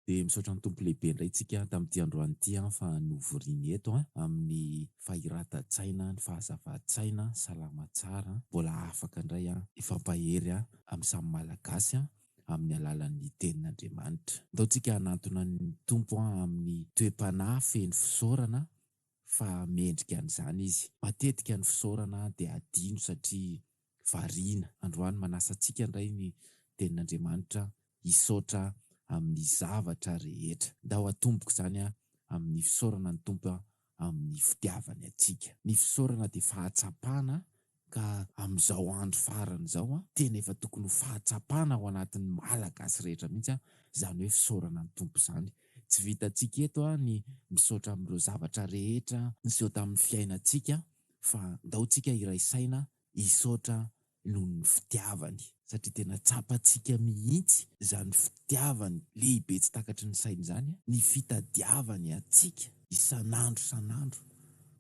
Dia misaotra ny Tompo lehibe indray tsika tamin'ity androany ity fa novoriany eto amin'ny fahiratan-tsaina, ny fahazavan-tsaina, salama tsara, mbola afaka indray hifampahery amin'ny samy Malagasy amin'ny alalan'ny tenin'Andriamanitra. Ndao tsika hanantona ny Tompo amin'ny toe-panahy feno fisaorana fa mendrika an'izany izy. Matetika ny fisaorana dia adino satria variana. Androany manasa antsika indray ny tenin'Andriamanitra hisaotra amin'ny zavatra rehetra. Ndao hatomboko izany amin'ny fisaorana ny Tompo amin'ny fitiavany antsika. Ny fisaorana dia fahatsapana ka amin'izao andro farany izao tena efa tokony ho fahatsapana ao anatin'ny Malagasy rehetra mihitsy izany hoe fisaorana ny Tompo izany. Tsy vitantsika eto ny misaotra amin'ireo zavatra rehetra niseho tamin'ny fiainantsika fa ndao tsika hiray saina hisaotra noho ny fitiavany, satria tena tsapantsika mihitsy izany fitiavany lehibe tsy takatry ny saina izany, ny fitadiavany antsika isan'andro isan'andro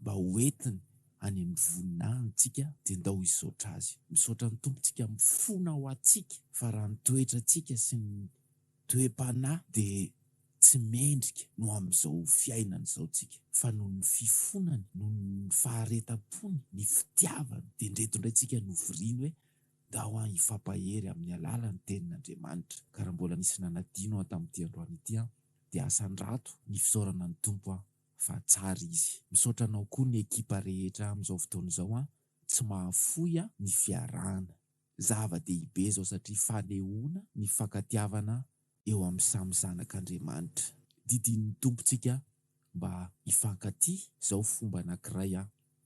mba ho entiny any amin'ny voninahiny tsika, dia ndao hisaotra Azy. Misaotra ny Tompo tsika mifona ho antsika fa raha ny toetrantsika sy ny toe-panahy dia tsy mendrika no amin'izao fiainana izao tsika fa noho ny fifonany, noho ny faharetam-pony, ny fitiavany dia ndreto indray tsika novoriany hoe ndao an hifampahery amin'ny alalan'ny tenin'Andriamanitra. Ka raha mbola nisy nanadino aho tamin'ity androany ity an dia asandrato ny fisaorana ny Tompo an fa tsara izy. Misaotra anao koa ny ekipa rehetra amin'izao fotoana izao an tsy mahafoy an ny fiarahana. Zava-dehibe izao satria fanehoana ny fankatiavana eo amin'ny samy zanak'Andriamanitra. Didian'ny Tompontsika mba hifankatia, izao fomba anankiray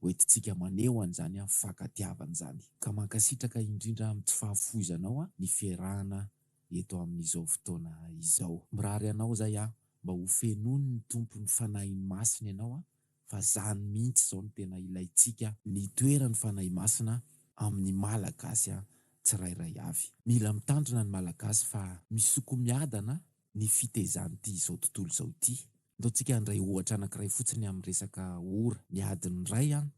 hoentintsika maneho an'izany fankatiavana izany. Ka mankasitraka indrindra amin'ny tsy fahafoizanao ny fiarahana eto amin'izao fotoana izao. Mirary anao izay aho mba ho fenoin'ny Tompo ny Fanahiny Masina ianao fa zany mihitsy zao no tena ilaintsika ny toeran'ny Fanahy Masina amin'ny Malagasy tsirairay avy. Mila mitandrina ny Malagasy fa misoko miadana ny fitezan'ity izao tontolo izao ity. Ndao tsika handray ohatra anankiray fotsiny amin'ny resaka ora. Ny adiny iray an,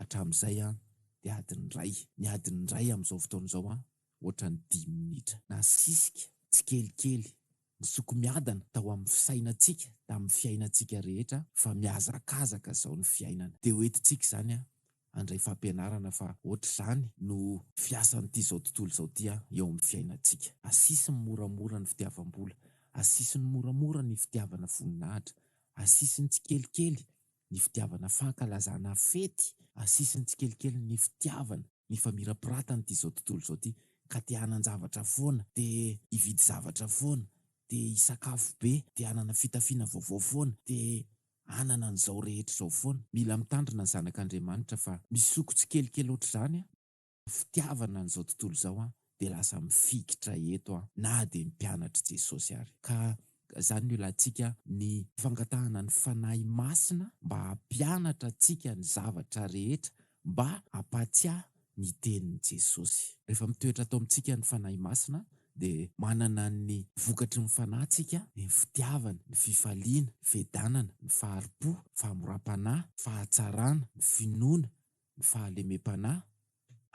hatramin'izay an, dia adiny iray. Ny adiny iray amin'izao fotoana izao an, ohatran'ny dimy minitra. Nasisika tsikelikely Nisoko miadana tao amin'ny fisainantsika, tamin'ny fiainantsika rehetra fa mihazakazaka izao ny fiainana. Dia ho entintsika izany handray fampianarana fa ohatr'izany no fiasan'ity izao tontolo izao ity eo amin'ny fiainantsika. Asisiny moramora ny fitiavam-bola, asisiny moramora ny fitiavana voninahitra, asisiny tsikelikely ny fitiavana fankalazana fety, asisiny tsikelikely ny fitiavana ny famirapiratan'ity izao tontolo izao ity ka te hanan-javatra foana, te hividy zavatra foana, te hisakafo be, te hanana fitafiana vaovao foana, te hanana an'izao rehetra izao foana. Mila mitandrina ny zanak'Andriamanitra fa misoko tsikelikely ohatr'izany fitiavana an'izao tontolo izao an dia lasa mifikitra eto an na dia ny mpianatr'i Jesosy ary. Ka izany no ilantsika ny fangatahana ny Fanahy Masina mba hampianatra antsika ny zavatra rehetra mba hampatsiahy ny tenin'i Jesosy. Rehefa mitoetra ato amintsika ny Fanahy Masina dia manana ny vokatry ny Fanahy tsika, ny fitiavana, ny fifaliana, ny fiadanana, ny fahari-po, fahamoram-panahy, fahatsarana, ny finoana, ny fahalemem-panahy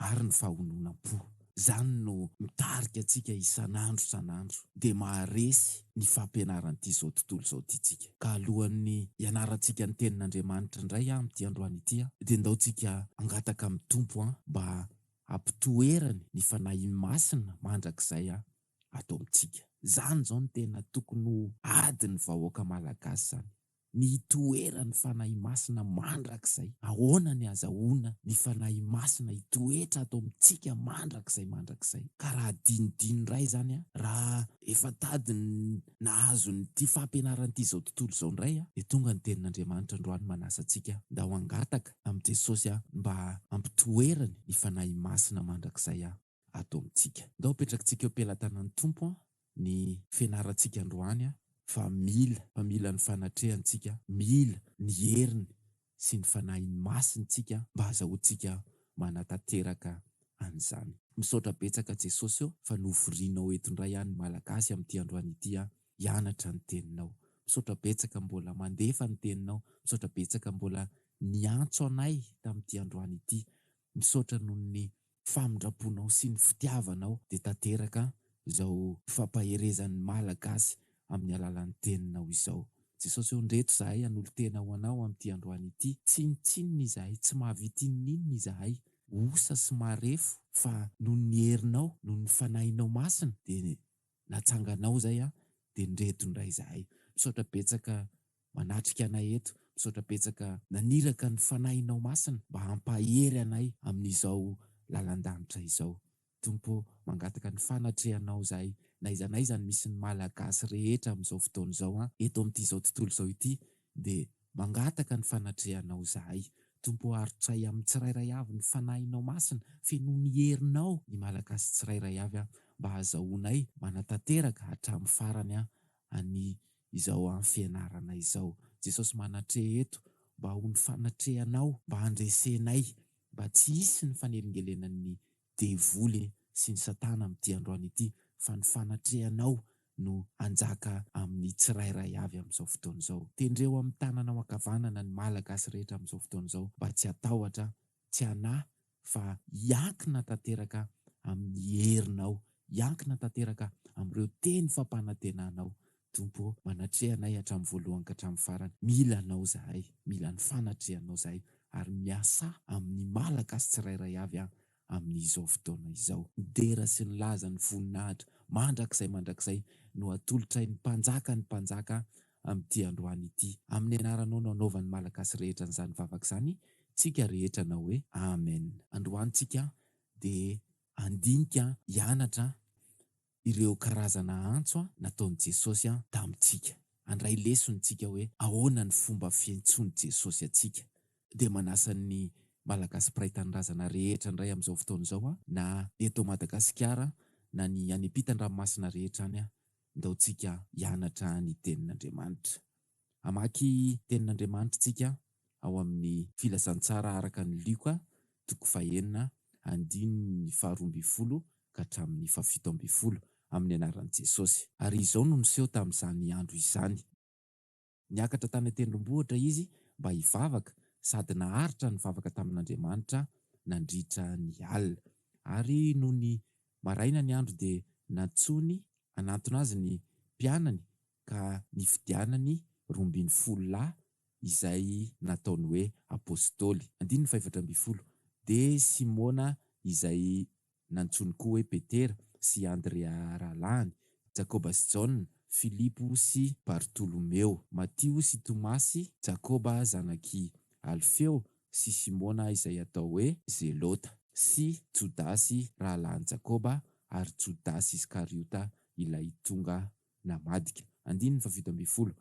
ary ny fahononam-po. Izany no mitarika antsika isan'andro isan'andro dia maharesy ny fampianaran'ity izao tontolo izao ity tsika. Ka alohan'ny hianarantsika ny tenin'Andriamanitra indray amin'ity androany ity dia ndao tsika hangataka amin'ny Tompo mba hampitoerany ny Fanahiny Masina mandrakizay ato amintsika. Izany izao no tena tokony ho adin'ny vahoaka malagasy izany. ny hitoeran'ny Fanahy Masina mandrakizay. Ahoana ny hazahoana ny Fanahy Masina hitoetra ato amintsika mandrakizay mandrakizay? Ka raha adinodino indray izany an, raha efa tady nahazo an'ity fampianaran'ity izao tontolo izao indray an, dia tonga ny Tenin'Andriamanitra androany manasa antsika ndao hangataka amin'i Jesosy mba hampitoerany ny Fanahy Masina mandrakizay ato amintsika. Ndao apetrakitsika eo am-pelatanan'ny Tompo ny fianarantsika androany fa mila fa mila ny fanatrehany tsika, mila ny heriny sy ny Fanahiny Masiny tsika mba hazahoantsika manatanteraka an'izany. Misaotra betsaka Jesosy ô fa novorianao eto indray aho ny Malagasy amin'ity androany ity aho hianatra ny teninao. Misaotra betsaka mbola mandefa ny teninao, misaotra betsaka mbola niantso anay tamin'ity androany ity. Misaotra noho ny famindramponao sy ny fitiavanao dia tanteraka izao fampaherezan'ny Malagasy amin'ny alalan'ny Teninao izao. Jesosy ô, ndreto izahay hanolo-tena ho Anao amin'ity androany ity. Tsinontsinona izahay, tsy mahavita inon'inona izahay, osa sy marefo, fa noho ny herinao, noho ny Fanahinao Masina, dia natsanganao izay an, dia ndreto indray izahay. Misaotra betsaka manatrika anay eto, misaotra betsaka naniraka ny Fanahinao Masina mba hampahery anay amin'izao lalan-danitra izao. Tompo ô, mangataka ny fanatrehanao izahay n'aiza n'aiza ny misy ny Malagasy rehetra amin'izao fotoana izao an, eto amin'ity izao tontolo izao ity dia mangataka ny fanatrehanao izahay. Tompo ô, arotray amin'ny tsirairay avy ny Fanahinao Masina, fenoy ny herinao ny Malagasy tsirairay avy an, mba hahazahoanay manatanteraka hatramin'ny farany an, an'i izao an fianarana izao. Jesosy manatreha eto mba ho ny fanatrehanao mba handresenay mba tsy hisy ny fanelingelenan'ny devoly sy ny satana amin'ity androany ity fa ny fanatrehanao no hanjaka amin'ny tsirairay avy amin'izao fotoana izao. Tendreo amin'ny tananao ankavanana ny Malagasy rehetra amin'izao fotoana izao mba tsy hatahotra, tsy hanahy fa hiankina tanteraka amin'ny herinao, hiankina tanteraka amin'ireo teny fampanantenanao. Tompo ô, manatreha anay hatramin'ny voalohany ka hatramin'ny farany. Mila Anao izahay, mila ny fanatrehanao izahay, ary miasà amin'ny Malagasy tsirairay avy aho amin'izao fotoana izao. Ny dera sy ny laza, ny voninahitra, mandrakizay mandrakizay no atolotray ny Mpanjaka ny Mpanjaka amin'ity androany ity. Amin'ny anaranao no anaovan'ny Malagasy rehetra an'izany vavaka izany, tsika rehetra hanao hoe Amen. Androany tsika dia handinika, hianatra ireo karazana antso nataon'i Jesosy tamintsika. Handray lesona tsika hoe ahoana ny fomba fiantsoan'i Jesosy antsika. Dia manasa ny Malagasy mpiray tanindrazana rehetra indray amin'izao fotoana izao na eto Madagasikara na ny any ampitan-dranomasina rehetra any, ndao tsika hianatra ny tenin'Andriamanitra. Hamaky tenin'Andriamanitra tsika ao amin'ny Filazantsara araka an'i Lioka toko fahenina andininy faharoa ambin'ny folo ka hatramin'ny fahafito ambin'ny folo, amin'ny anaran'i Jesosy. Ary izao no niseho tamin'izany andro izany. Niakatra tany an-tendrombohitra izy mba hivavaka, sady naharitra nivavaka tamin'Andriamanitra nandritra ny alina. Ary nony maraina ny andro dia nantsoiny hanantona azy ny mpianany ka nifidianany 12 lahy izay nataony hoe apostoly. Andininy faha-14, Dia Simona izay nantsoiny koa hoe Petera, sy Andrea rahalahiny, Jakoba sy Jaona, Filipo sy Bartolomeo, Matio sy Tomasy, Jakoba zanak'i Alfeo sy Simona izay atao hoe Zelota, sy Jodasy rahalahin'i Jakoba, ary Jodasy Iskariota ilay tonga namadika. Andininy faha-17,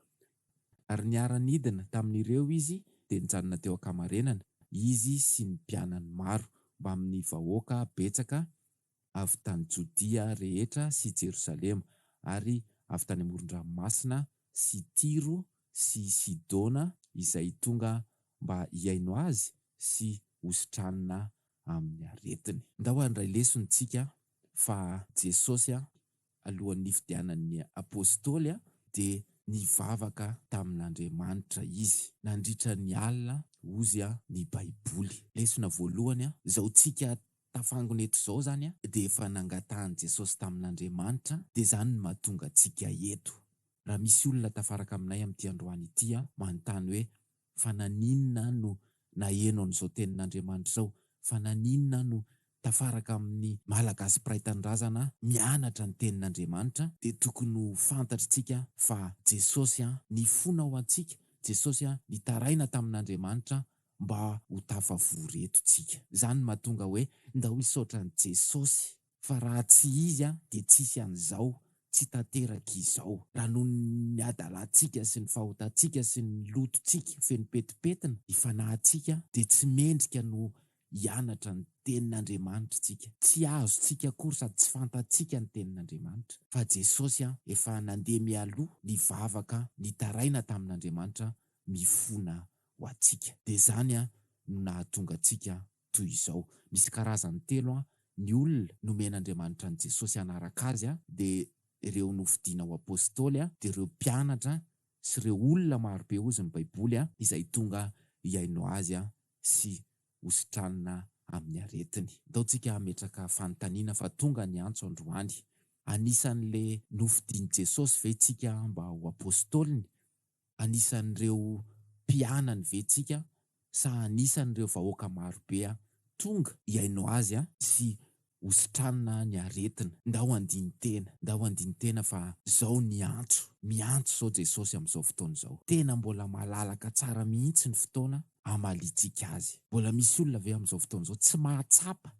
Ary niara-nidina tamin'ireo izy dia nijanona teo an-kamarenana, izy sy ny mpianany maro, mbamin'ny vahoaka betsaka avy tany Jodia rehetra sy Jerosalema, ary avy tany amoron-dranomasina sy Tyro sy Sidona, izay tonga mba hihaino azy sy hositranina amin'ny aretiny. Ndao handray lesona isika fa Jesosy alohan'ny nifidianany ny Apostoly dia nivavaka tamin'Andriamanitra izy nandritra ny alina, hozy ny Baiboly. Lesona voalohany, izao tsika tafangona eto izao izany dia efa nangatahan'i Jesosy tamin'Andriamanitra, dia izany no mahatonga antsika eto. Raha misy olona tafaraka aminay amin'ity androany ity manontany hoe Fa naninona aho no naheno an'izao tenin'Andriamanitra izao? Fa naninona aho no tafaraka amin'ny Malagasy mpiray tanindrazana mianatra ny tenin'Andriamanitra? Dia tokony ho fantatr'tsika fa Jesosy nifona ho antsika, Jesosy nitaraina tamin'Andriamanitra mba ho tafavory eto tsika. Izany no mahatonga hoe ndao hisaotra an'i Jesosy. Fa raha tsy izy dia tsisy an'izao tsy tanteraka izao. Raha noho ny hadalantsika sy ny fahotantsika sy ny lotontsika feno petipetina ny fanahintsika dia tsy mendrika no hianatra ny tenin'Andriamanitra tsika. Tsy azontsika akory sady tsy fantatsika ny tenin'Andriamanitra. Fa Jesosy efa nandeha mialoha nivavaka nitaraina tamin'Andriamanitra mifona ho antsika. Dia izany no nahatonga antsika toy izao. Misy karazany telo ny olona nomen'Andriamanitra an'i Jesosy hanaraka Azy, dia ireo nofidina ho apostoly, dia ireo mpianatra sy ireo olona marobe hozy ny Baiboly izay tonga hihaino Azy sy hositranina amin'ny aretiny. Ndao tsika hametraka fanontaniana fa tonga ny antso androany. Anisan'le nofidin'i Jesosy ve tsika mba ho apostoliny? Anisan'ireo mpianany ve tsika sa anisan'ireo vahoaka marobe tonga hihaino azy sy hositranina ny aretina? Ndao handini-tena, ndao handini-tena fa zao ny antso, miantso zao Jesosy amin'izao fotoana izao. Tena mbola malalaka tsara mihitsy ny fotoana hamaliantsika azy. Mbola misy olona ve amin'izao fotoana izao tsy mahatsapa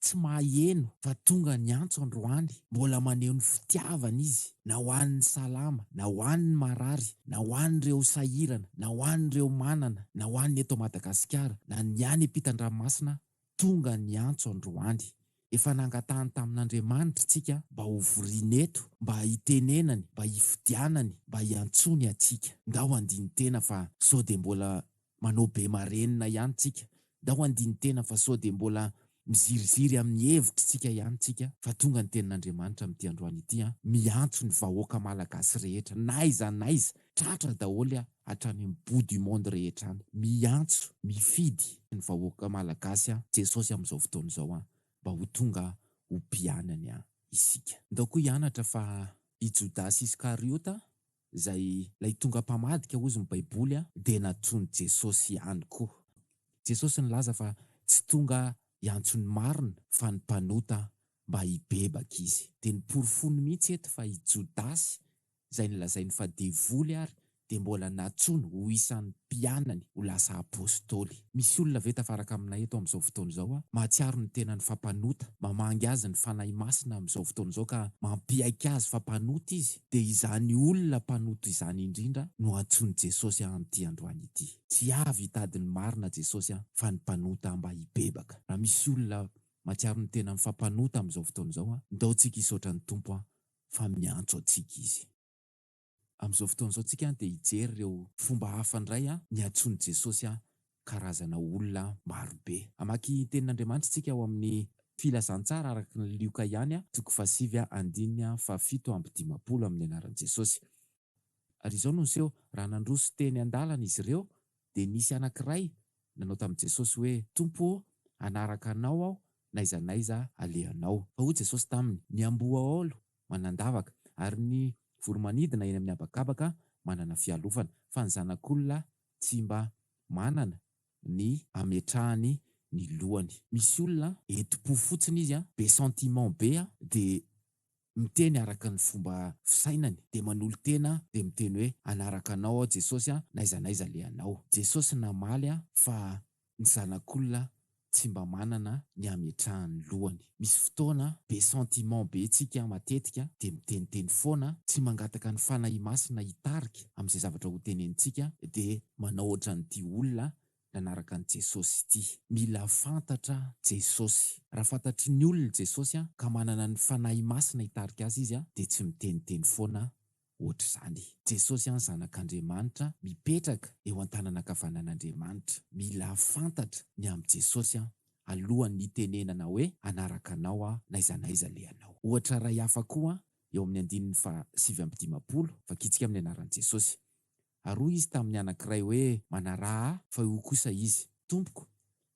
tsy maheno fa tonga ny antso androany, mbola maneho ny fitiavany izy na ho an'ny salama, na ho an'ny marary, na ho an'ireo sahirana, na ho an'ireo manana, na ho an'ny eto Madagasikara, na ny any ampitan-dranomasina, tonga ny antso androany. Efa nangatahany tamin'Andriamanitra tsika mba ho vorina eto, mba hitenenany, mba hifidianany, mba hiantsoany antsika. Ndao handini-tena fa sao dia mbola manao be marenina ihany tsika, ndao handini-tena fa sao dia mbola miziriziry amin'ny hevitry tsika ihany tsika fa tonga ny tenin'Andriamanitra amin'ity androany ity an, miantso ny vahoaka malagasy rehetra n'aiza n'aiza, tratra daholo an, hatrany amin'ny bout du monde rehetra any, miantso, mifidy ny vahoaka malagasy an, Jesosy amin'izao fotoana izao an, mba ho tonga ho mpianany an isika. Ndao koa hianatra fa i Jodasy Iskariota izay ilay tonga mpamadika hozy ny baiboly dia nantsoin'i Jesosy ihany koa. Jesosy nilaza fa tsy tonga hiantso ny marina fa ny mpanota mba hibebaka izy. Dia noporofoiny mihitsy eto fa i Jodasy izay nolazainy fa devoly ary dia mbola nantsoiny ho isan'ny mpianany ho lasa apostoly. Misy olona ve tafaraka aminay eto amin'izao fotoana izao mahatsiaro ny tenany fa mpanota, mamangy azy ny Fanahy Masina amin'izao fotoana izao ka mampiaiky azy fa mpanota izy? Dia izany olona mpanota izany indrindra no antsoin'i Jesosy amin'ity androany ity. Tsy avy hitady ny marina Jesosy fa ny mpanota mba hibebaka. Raha misy olona mahatsiaro ny tenany fa mpanota amin'izao fotoana izao, ndao tsika hisaotra ny Tompo fa miantso antsika Izy. Amin'izao fotoana izao tsika dia hijery ireo fomba hafa indray niantsoan'i Jesosy karazana olona marobe. Hamaky tenin'Andriamanitra isika ao amin'ny Filazantsara araka ny Lioka ihany, toko fahasivy andininy fahafito amby dimampolo amin'ny anaran'i Jesosy. Ary izao no niseho, raha nandroso teny an-dalana izy ireo, dia nisy anankiray nanao tamin'i Jesosy hoe, Tompo ô, hanaraka Anao aho n'aiza n'aiza alehanao. Fa hoy Jesosy taminy, Ny amboa aolo manan-davaka, ary ny voro-manidina eny amin'ny habakabaka manana fialofana, fa ny Zanak'olona tsy mba manana ny ametrahany ny lohany. Misy olona entim-po fotsiny izy, be sentiment be, dia miteny araka ny fomba fisainany, dia manolo-tena dia miteny hoe hanaraka anao aho Jesosy a, n'aiza n'aiza alehanao. Jesosy namaly fa ny zanak'olona tsy mba manana ny ametrahany lohany. Misy fotoana be sentiment be tsika matetika dia miteniteny foana, tsy mangataka ny Fanahy Masina hitarika amin'izay zavatra ho tenenintsika dia manao ohatran'ity olona nanaraka an'i Jesosy ity. Mila fantatra Jesosy. Raha fantatry ny olona Jesosy ka manana ny Fanahy Masina hitarika azy izy dia tsy miteniteny foana ohatr'izany. Jesosy an Zanak'Andriamanitra mipetraka eo an-tanana ankavanan'Andriamanitra. Mila fantatra ny amin'i Jesosy an alohan'ny hitenenana hoe hanaraka anao aho n'aiza n'aiza alehanao. Ohatra iray hafa koa eo amin'ny andininy faha 59, vakintsika amin'ny anaran'i Jesosy. Ary hoy izy tamin'ny anankiray hoe, Manaraha ahy, fa hoy kosa izy, Tompoko,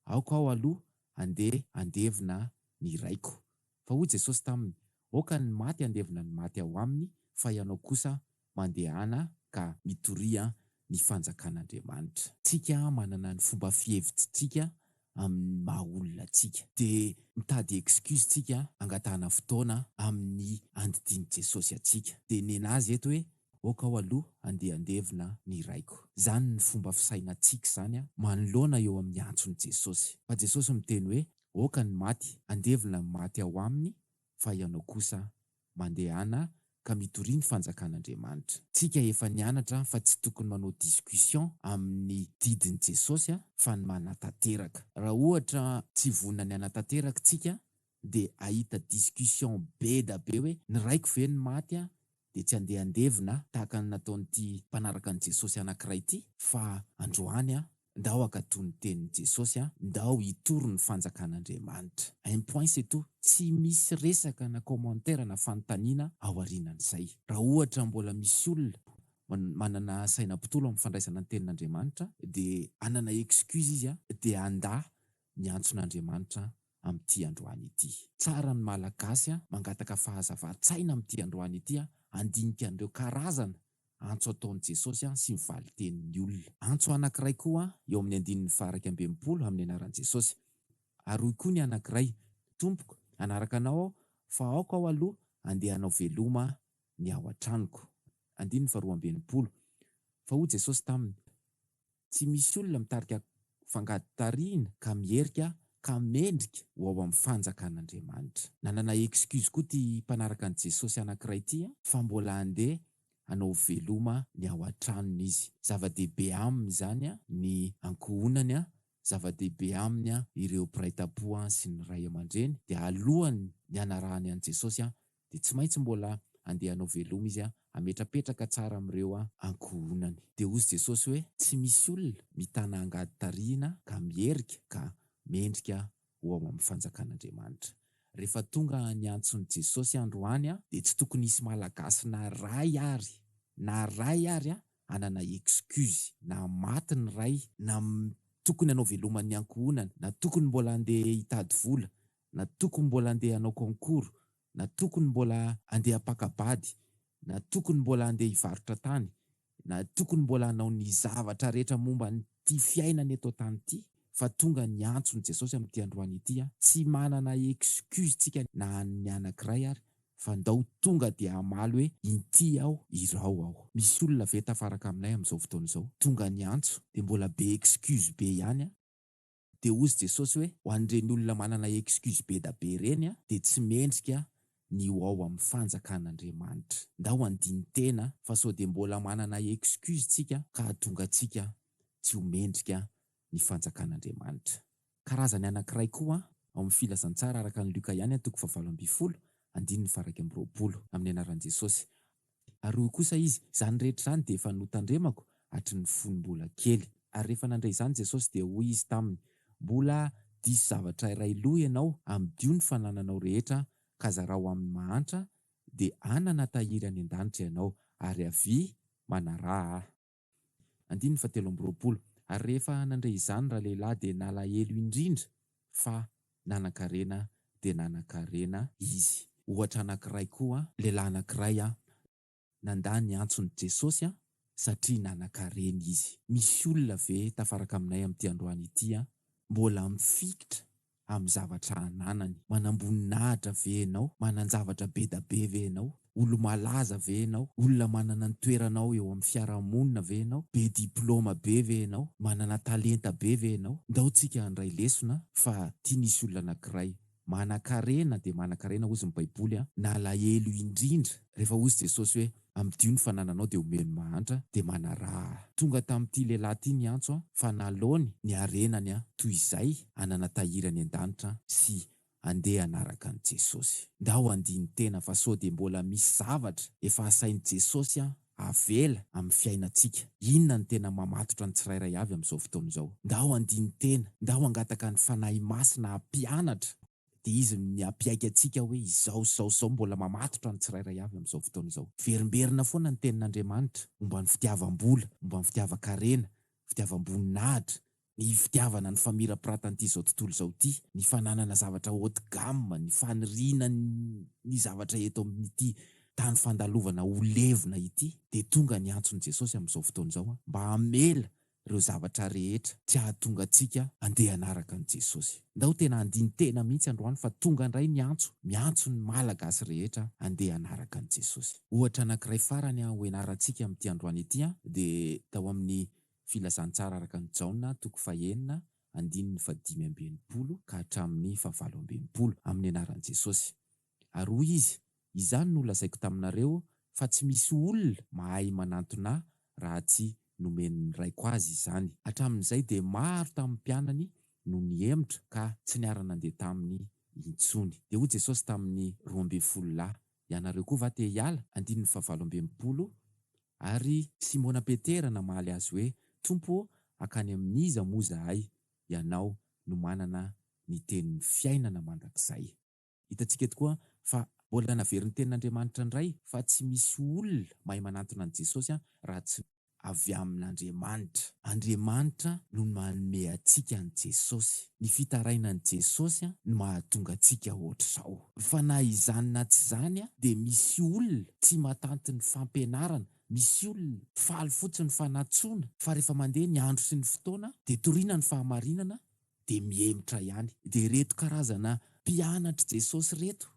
aoka aho aloha handeha handevina ny raiko. Fa hoy Jesosy taminy, Aoka ny maty handevina ny maty ao aminy, fa ianao kosa mandehana ka mitoria ny fanjakan'Andriamanitra. Tsika manana ny fomba fihevitsitsika amin'ny maha olona antsika. Dia mitady excuse tsika angatahana fotoana amin'ny andidian'i Jesosy antsika. Dia nenazy eto hoe aoka aho aloha andeha handevina ny raiko. Izany ny fomba fisainantsika izany manoloana eo amin'ny antson'i Jesosy. Fa Jesosy miteny hoe aoka ny maty handevina ny maty ao aminy fa ianao kosa mandehana ka mitoria ny fanjakan'Andriamanitra. Tsika efa nianatra fa tsy tokony manao discussion amin'ny didin'i Jesosy fa ny manatanteraka. Raha ohatra tsy vonona ny hanatanteraka tsika dia ahita discussion be da be hoe ny raiko ve no maty dia tsy andeha handevina tahaka ny nataon'ity mpanaraka an'i Jesosy anankiray ity fa androany ndao hankatò ny tenin'i Jesosy ndao hitory ny fanjakan'Andriamanitra. Un point c'est tout, tsy misy resaka na commentaire na fanontaniana aorianan'izay. Raha ohatra mbola misy olona manana saina mpitolo amin'ny fandraisana ny tenin'Andriamanitra dia hanana excuse izy dia handà ny antson'Andriamanitra. amin'ity androany ity. Tsara ny Malagasy mangataka fahazavan-tsaina amin'ity androany ity handinika an'ireo karazana antso ataon'i Jesosy sy ny valin-tenin'ny olona. Antso anankiray koa eo amin'ny andininy faha-61 amin'ny anaran'i Jesosy. Ary hoy koa ny anankiray, Tompoko, hanaraka anao aho, fa aoka aho aloha handeha hanao veloma ny ao an-tranoko. Andininy faharoa-amby-enimpolo. Fa hoy Jesosy taminy, Tsy misy olona mitarika fangady tarihina ka miherika ka mendrika ho ao amin'ny fanjakan'Andriamanitra. Nanana excuse koa ity mpanaraka an'i Jesosy anankiray ity fa mbola handeha hanao veloma ny ao an-tranony izy. Zava-dehibe aminy izany ny ankohonany, zava-dehibe aminy ireo mpiray tampo sy ny ray aman-dreny, dia alohan'ny hanarahany an'i Jesosy dia tsy maintsy mbola handeha hanao veloma izy hametrapetraka tsara amin'ireo ankohonany. Dia hozy Jesosy hoe, Tsy misy olona mitana angady tarihina ka miherika ka mendrika ho ao amin'ny fanjakan'Andriamanitra. Rehefa tonga ny antson'i Jesosy androany dia tsy tokony hisy Malagasy na ray ary na ray ary hanana excuse na maty ny ray na tokony hanao veloma ny ankohonana na tokony mbola handeha hitady vola na tokony mbola andeha hanao concours, na tokony mbola andeha hampaka-bady, na tokony mbola andeha hivarotra tany, na tokony mbola hanao ny zavatra rehetra momba an'ity fiainana eto an-tany ity, fa tonga ny antson'i Jesosy amin'ity androany ity an, tsy manana excuse tsika na an'ny anankiray ary fa ndao tonga dia hamaly hoe inty aho, irao aho. Misy olona ve tafaraka aminay amin'izao fotoana izao? Tonga ny antso dia mbola be excuse be ihany an. Dia hozy Jesosy hoe, ho an'ireny olona manana excuse be da be ireny dia tsy mendrika ny ho ao amin'ny fanjakan'Andriamanitra. Ndao handini-tena fa sao dia mbola manana excuse tsika ka hahatonga antsika tsy ho mendrika ny fanjakan'Andriamanitra. Karazany anankiray koa ao amin'ny filazantsara araka an'i Lioka ihany toko fahavalo ambin'ny folo andininy faha-21, amin'ny anaran'i Jesosy. Ary hoy kosa izy, Izany rehetra izany dia efa notandremako hatry ny fony mbola kely. Ary rehefa nandre izany Jesosy dia hoy Izy taminy, Mbola diso zavatra iray loha ianao, amidio ny fanananao rehetra ka zarao amin'ny mahantra, dia hanana tahiry any an-danitra ianao, ary avia manaraha Ahy. Andininy fahatelo amby roapolo. Ary rehefa nandre izany ralehilahy dia nalahelo indrindra fa nanan-karena dia nanan-karena izy. Ohatra anankiray koa, lehilahy anankiray nandà ny antson'i Jesosy satria nanan-karena izy. Misy olona ve tafaraka aminay amin'ity androany ity mbola mifikitra amin'ny zavatra ananany. Manam-boninahitra ve ianao? Manan-javatra be da be ve ianao? Olo-malaza ve ianao? Olona manana ny toeranao eo amin'ny fiarahamonina ve ianao? Be diplaoma be ve ianao? Manana talenta be ve ianao? Ndao tsika handray lesona fa ity nisy olona anankiray Manankarena dia manankarena hozy ny baiboly an, nalahelo indrindra rehefa hozy Jesosy hoe amidio ny fanananao dia omeo ny mahantra dia manaraha ahy. Tonga tamin'ity lehilahy ity ny antso an, fa nalaony ny harenany an, toy izay hanana tahiry any an-danitra sy andeha hanaraka an'i Jesosy. Ndao handini-tena fa sao dia mbola misy zavatra efa asain'i Jesosy an avela amin'ny fiainantsika. Inona no tena mamatotra ny tsirairay avy amin'izao fotoana izao? Ndao handini-tena, ndao hangataka ny Fanahy Masina hampianatra, dia Izy ny hampiaiky antsika hoe izao sy izao sy izao mbola mamatotra ny tsirairay avy amin'izao fotoana izao. Miverimberina foana ny Tenin'Andriamanitra momba ny fitiavam-bola, momba ny fitiavan-karena, fitiavam-boninahitra, ny fitiavana ny famirapiratan'ity izao tontolo izao ity, ny fananana zavatra haute gamme, ny faniriana ny zavatra eto amin'ity tany fandalovana ho levona ity, dia tonga ny antson'i Jesosy amin'izao fotoana izao mba hamela ireo zavatra rehetra tsy hahatonga antsika handeha hanaraka an'i Jesosy. Ndao tena handini-tena mihitsy androany fa tonga indray ny antso, miantso ny Malagasy rehetra handeha hanaraka an'i Jesosy. Ohatra anankiray farany hoenarantsika amin'ity androany ity dia tao amin'ny Filazantsara araka an'i Jaona toko fahenina andininy fahadimy amby enimpolo ka hatramin'ny fahavalo amby enimpolo, amin'ny anaran'i Jesosy. Ary hoy Izy, Izany no lazaiko taminareo, fa tsy misy olona mahay manantona Ahy raha tsy nomen'ny Raiko azy izany. Hatramin'izay dia maro tamin'ny mpianany no nihemotra ka tsy niara-nandeha taminy intsony. Dia hoy Jesosy tamin'ny 12 lahy, Ianareo koa va te hiala? Andininy fahavalo amby enimpolo Ary Simona Petera namaly Azy hoe, Tompo ô, hankany amin'iza moa izahay? Ianao no manana ny tenin'ny fiainana mandrakizay. Hitantsika tokoa fa mbola naverin'ny Tenin'Andriamanitra indray fa tsy misy olona mahay manantona an'i Jesosy raha tsy. avy amin'Andriamanitra. Andriamanitra no manome antsika an'i Jesosy. Ny fitarainan'i Jesosy no mahatonga antsika ohatr'izao. Fa na izany na tsy izany dia misy olona tsy matanty ny fampianarana, misy olona faly fotsiny fa nantsoina, fa rehefa mandeha ny andro sy ny fotoana dia toriana ny fahamarinana dia mihemotra ihany. Dia ireto karazana mpianatr'i Jesosy ireto,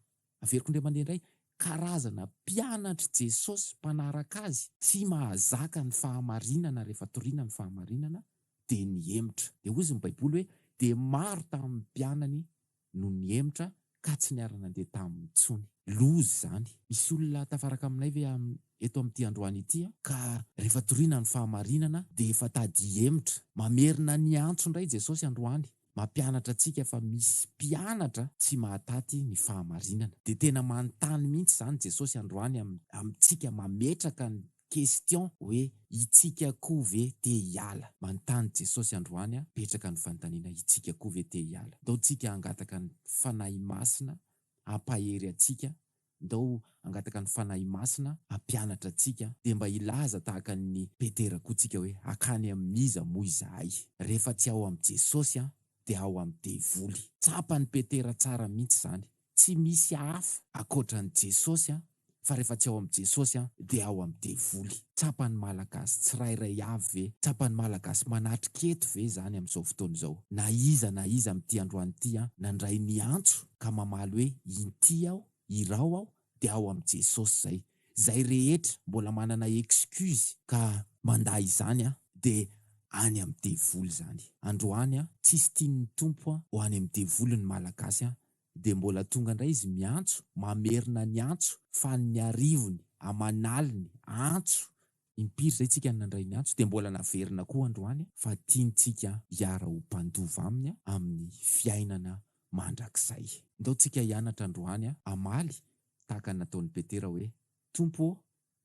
averiko indray mandeha indray, karazana mpianatr'i Jesosy, mpanaraka Azy, tsy mahazaka ny fahamarinana rehefa toriana ny fahamarinana dia nihemotra. Dia hozy ny Baiboly hoe, dia maro tamin'ny mpianany no nihemotra ka tsy niara-nandeha taminy intsony. Loza izany. Misy olona tafaraka aminay ve eto amin'ity androany ity ka rehefa toriana ny fahamarinana dia efa tady hihemotra? Mamerina ny antso indray Jesosy androany, mampianatra antsika fa misy mpianatra tsy mahataty ny fahamarinana. Dia tena manontany mihitsy izany Jesosy androany amintsika, mametraka ny Question hoe itsika koa ve te hiala? Manontany Jesosy androany a, petraka ny fanontaniana itsika koa ve te hiala? Ndao tsika hangataka ny Fanahy Masina hampahery antsika, ndao hangataka ny Fanahy Masina hampianatra antsika, dia mba hilaza tahaka an'i Petera koa tsika hoe hakany amin'iza moa izahay? Rehefa tsy ao amin'i Jesosy an, dia ao amin'ny devoly. Tsapan'i Petera tsara mihitsy izany. Tsy misy hafa ankoatra an'i Jesosy an, fa rehefa tsy ao amin'i Jesosy an, dia ao amin'ny devoly. Tsapan'ny Malagasy tsirairay avy ve, tsapan'ny Malagasy manatrika eto ve izany amin'izao fotoana izao? Na iza na iza amin'ity androany ity an, nandray ny antso ka mamaly hoe inty aho, irao aho, dia ao amin'i Jesosy izay. Izay rehetra mbola manana excuse ka mandà izany an, dia any amin'ny devoly izany. Androany an, tsisy tian'ny Tompo ho any amin'ny devoly ny Malagasy an, dia mbola tonga indray izy miantso, mamerina ny antso, fa ny arivony aman'aliny antso, impiry izay tsika no nandray ny antso, dia mbola naverina koa androany, fa tiantsika hiara ho mpandova aminy amin'ny fiainana mandrakizay. Ndao tsika hianatra androany hamaly tahaka ny nataon'i Petera hoe, Tompo ô,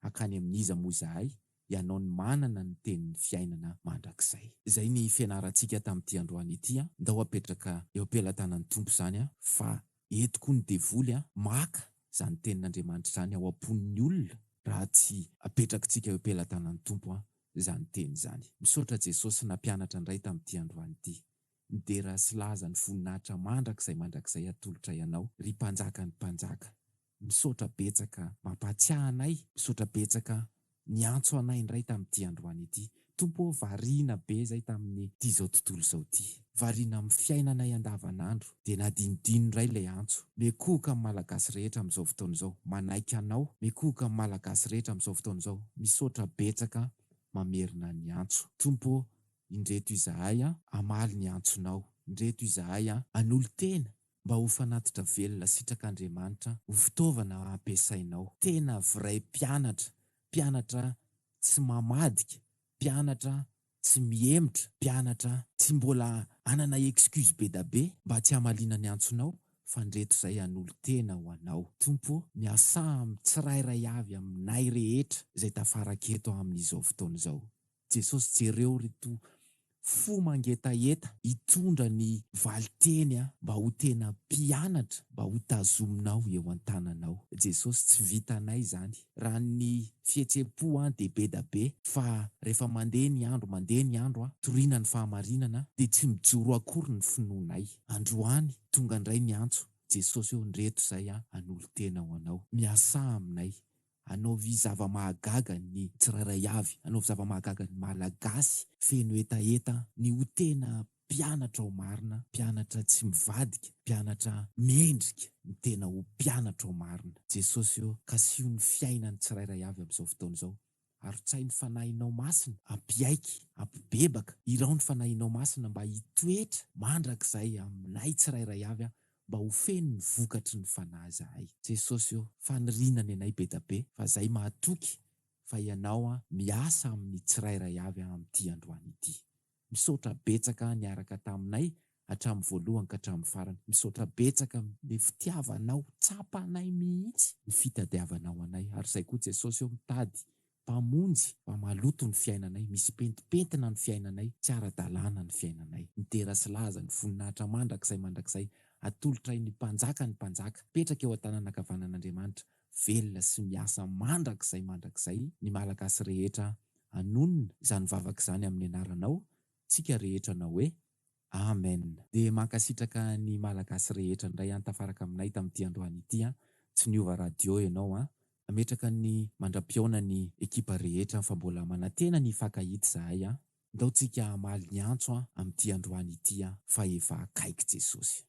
Hankany amin'iza moa izahay? Ianao no manana ny tenin'ny fiainana mandrakizay. Izay ny fianarantsika tamin'ity androany ity an! Ndao apetraka eo am-pelatanan'ny Tompo izany an! Fa eto koa ny devoly an, maka izany tenin'Andriamanitra izany ao am-pon'ny olona raha tsy apetrakitsika eo am-pelatanan'ny Tompo an, izany teny izany. Misaotra Jesosy nampianatra indray tamin'ity androany ity. Ny dera sy laza ny voninahitra mandrakizay mandrakizay atolotray Anao, ry Mpanjakan'ny mpanjaka. Misaotra betsaka mampahatsiahy anay, misaotra betsaka niantso anay indray tamin'ity androany ity. Tompo ô, variana be izay tamin'ity izao tontolo izao ity. Variana amin'ny fiainanay andavanandro. Dia nadinodino indray ilay antso. Mikohoka amin'ny Malagasy rehetra amin'izao fotoana izao. Manaiky anao. Mikohoka amin'ny Malagasy rehetra amin'izao fotoana izao. Misaotra betsaka mamerina ny antso. Tompo ô, indreto izahay hamaly ny antsonao. Indreto izahay hanolo-tena mba ho fanatitra velona sitrak'Andriamanitra, ho fitaovana ampiasainao. Tena vrai mpianatra, mpianatra tsy mamadika, mpianatra tsy mihemotra, mpianatra tsy mbola hanana excuse bedabe mba tsy hamaliana ny antsonao fa ndreto izay hanolo-tena ho anao. Tompo ô, miasà amin'ny tsirairay avy aminay rehetra izay tafaraka eto amin'izao fotoana izao. Jesosy jereo ry to fo mangetaheta hitondra ny valiteny mba ho tena mpianatra mba ho tazominao eo antananao Jesosy tsy vitanay izany raha ny fihetsem-po an dia bedabe fa rehefa mandeha ny andro mandeha ny andro an toriana ny fahamarinana dia tsy mijoro akory ny finoanay androany tonga indray ny antso Jesosy ô ndreto izay an hanolo-tena ho anao miasà aminay Anaovy zava-mahagaga ny tsirairay avy, anaovy zava-mahagaga ny Malagasy feno hetaheta ny ho tena mpianatra ao marina, mpianatra tsy mivadika, mpianatra mendrika ny tena ho mpianatra ao marina. Jesosy ô, kasiho ny fiainan'ny tsirairay avy amin'izao fotoana izao. Arotsahy ny Fanahinao Masina, ampiaiky, ampibebaka, irao ny Fanahinao Masina mba hitoetra mandrakizay aminay tsirairay avy mba ho feno ny vokatry ny Fanahy zahay. Jesosy ô, faniriana ny anay bedabe fa zay mahatoky fa Ianao miasa amin'ny tsirairay avy amin'ity androany ity. Misaotra betsaka niaraka taminay hatramin'ny voalohany ka hatramin'ny farany. Misaotra betsaka ny fitiavanao, tsapanay mihitsy ny fitadiavanao anay ary zay koa Jesosy ô mitady Mpamonjy fa maloto ny fiainanay, misy pentimpentina ny fiainanay, tsy ara-dalàna ny fiainanay. Ny dera sy laza, ny voninahitra mandrakizay mandrakizay, atolotray ny Mpanjaka ny mpanjaka, mipetraka eo an-tanana ankavanan'Andriamanitra, velona sy miasa mandrakizay mandrakizay ny Malagasy rehetra. hanonona izany vavaka izany amin'ny anaranao tsika rehetra hanao hoe Amen. Dia mankasitraka ny Malagasy rehetra indray an tafaraka aminay tamin'ity androany ity an. Tsy niova radio ianao an. Nametraka ny mandra-pihaona ny ekipa rehetra fa mbola manantena ny hifankahita izahay an. Ndao tsika hamaly ny antso an amin'ity androany ity an fa efa akaiky Jesosy.